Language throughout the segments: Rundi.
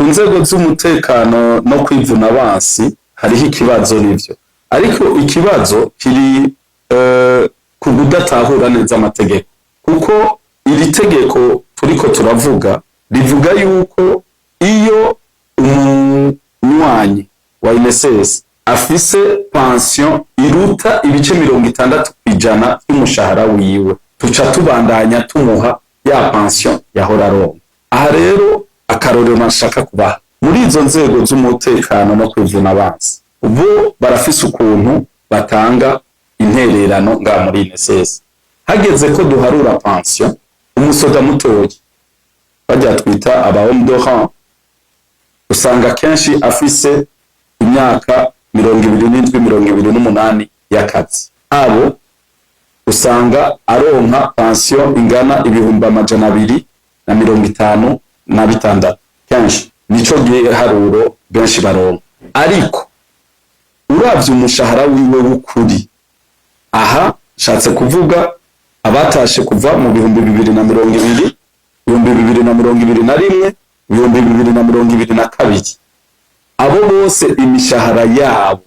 Nzego z'umutekano no kwivuna abansi hariho ikibazo, nivyo, ariko ikibazo kiri ku kudatahura neza amategeko, kuko iri tegeko turiko turavuga rivuga yuko iyo umunywanyi wa INSS afise pension iruta ibice 60% by'umushahara wiwe, tuca tubandanya tumuha ya pension yahora aronka. Aha rero akarorero nashaka kubaha: muri izo nzego z'umutekano no kwivuna abansi, bo barafise ukuntu batanga intererano nga muri INSS. Hageze ko duharura pension, umusoda mutoyi, bajya twita aba homme de rang, usanga kenshi afise imyaka 27, 28 y'akazi. Abo usanga aronka pension ingana 256,000, kenshi nico giharuro benshi baronka. Ariko uravye umushahara wiwe w'ukuri, aha nshatse kuvuga abatashe kuva mu 2020, 2021, 2022, abo bose imishahara yabo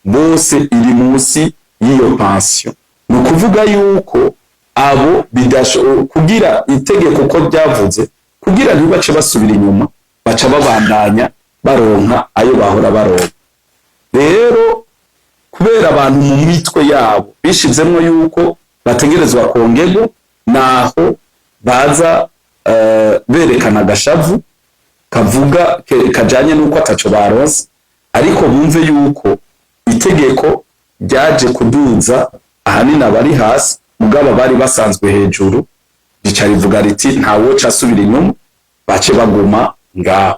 bose iri munsi y'iyo pension. Ni ukuvuga yuko abo bidasho kugira itegeko ko ryavuze kugira ntibace basubira inyuma, baca babandanya baronka ayo bahora baronka. Rero kubera abantu mu mitwe yabo bishizemwo yuko bategerezwa kongerwa, naho baza berekana agashavu kavuga kajanye nuko ataco baronse. Ariko bumve yuko itegeko ryaje kuduza ahanini abari hasi, mugabo bari basanzwe hejuru rica rivuga riti nta woca asubira inyuma, bace baguma ngaho.